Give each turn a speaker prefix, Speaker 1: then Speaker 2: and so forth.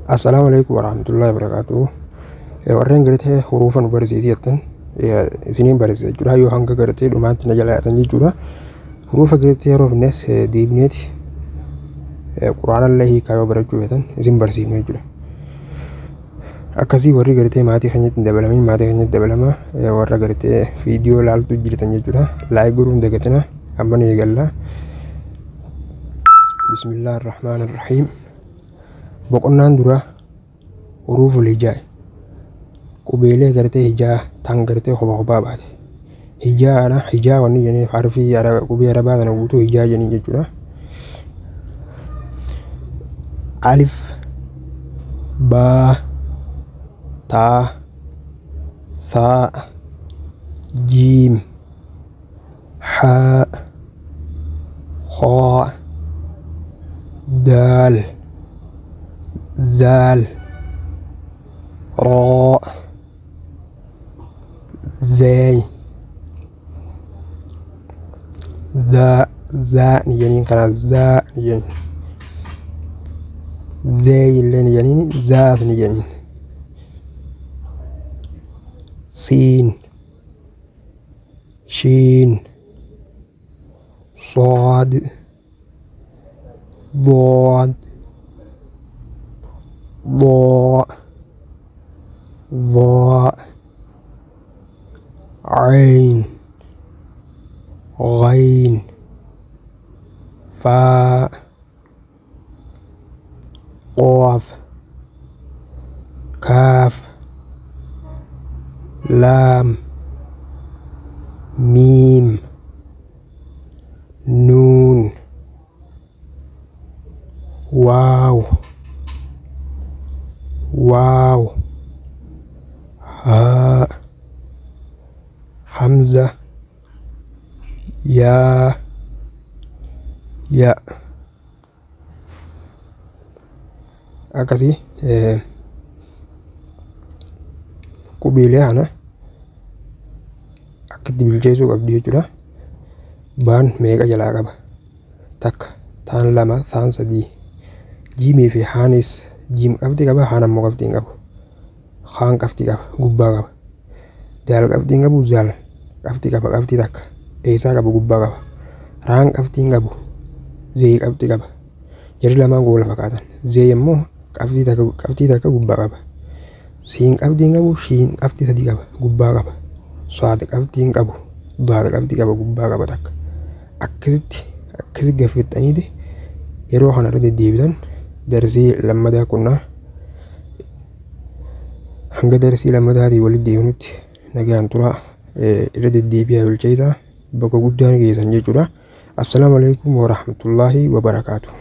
Speaker 1: Assalaamu alaikum warahmatullahi wabarakatuh. Warreen gartee huruufa nu barsiisi jettan isiniin barsiisa jechuudha. Yoo hanga gartee dhumaatti na jala yaatan jechuudha. Huruufa gartee yeroo finnes deebineeti quraanallee hiikaa yoo barachuu feetan isin barsiifna jechuudha. Akkasii warri gartee maatii keenyatti hin dabalamin maatii keenyatti dabalama warra gartee viidiyoo ilaaltu jirtan jechuudha. Like godhuu hin dagatina. Amma ni eegalla. Bismillah ar-Rahmaan ar-Rahiim. Boqonnaan dura huruuful hijaa qubeelee gartee hijaa tan gartee kopha kophaa baate. Hijaadha hijaa wanni jedhaniif harfii qubee arabaa tana guutuu hijaa jedhanii jechuudha. Alif, baa, taa, saa, jiim, haa, khaa, daal, zaal, raa, zaay, zaa, zaa ni jedhaniin kana zaa ni jedhaniin. Zaay illee ni jedhaniin zaat ni jedhaniin. Siin, shiin, صاد، ضاد، ضاء، ظاء، عين، غين، فاء، قاف، كاف، لام، ميم، نون، واو، واو، هاء، همزة، يا، ياء. Akkasii qubeelee kana akkatti bilcheessuu qabdi jechuudha. Baan meeqa jalaa qaba? Takka, taan lama, taan sadii. Jiimii fi haanis jiim qabdi qaba, haan ammoo qabdi hin qabu. Haan qabdi qaba, gubbaa qaba. Daal qabdi hin qabu, zaal qabdi qaba, qabdi takka. Eessaa qaba, gubbaa qaba. Raan qabdi hin qabu, zee qabdi qaba. Jarri lamaan gola fakkaatan. Zee immoo qabxii takka gubbaa qaba. Siin qabxii hin qabu, shiin qabxii sadii qaba, gubbaa qaba. Saad qabxii hin qabu, daal qabxii qaba, gubbaa qaba takka. Akkasitti akkasi gaffettaniiti yeroo kana irra deddeebitan darsii lammataa kunnaa hanga darsii lammataatii walitti deebinutti nagaan turaa irra deddeebi'aa bilcheessaa bakka guddaan geessan jechuudha. Assalaamu alaikum warahmatullaahi wabarakaatuh.